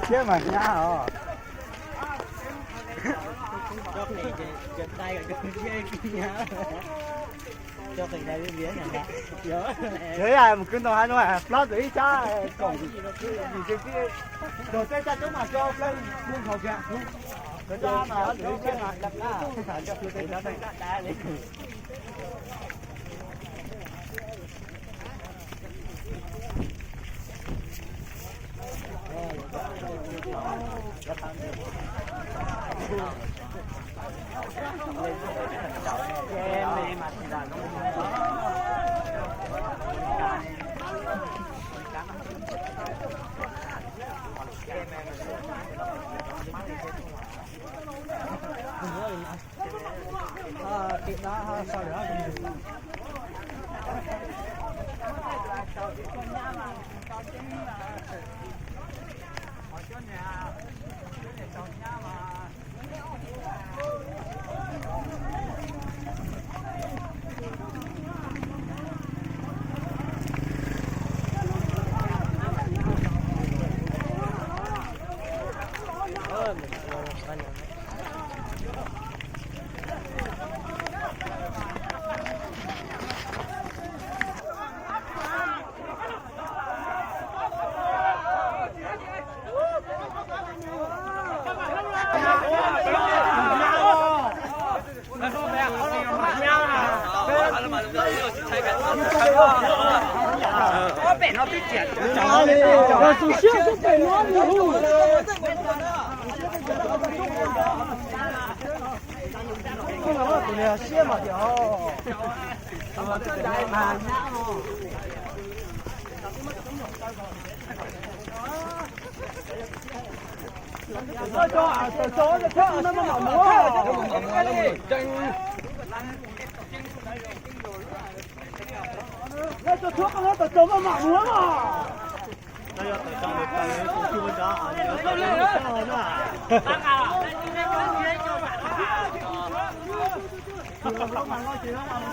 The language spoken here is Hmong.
Siab mas nyab os. Mus kwv ntaus hais no, hlob txawm ib sab koom, tug tej caj coob mas coj plaub mus nkaus kiag, cov caj mas txawm ib sab mas coj plaub tej cov tej. Siab mas tias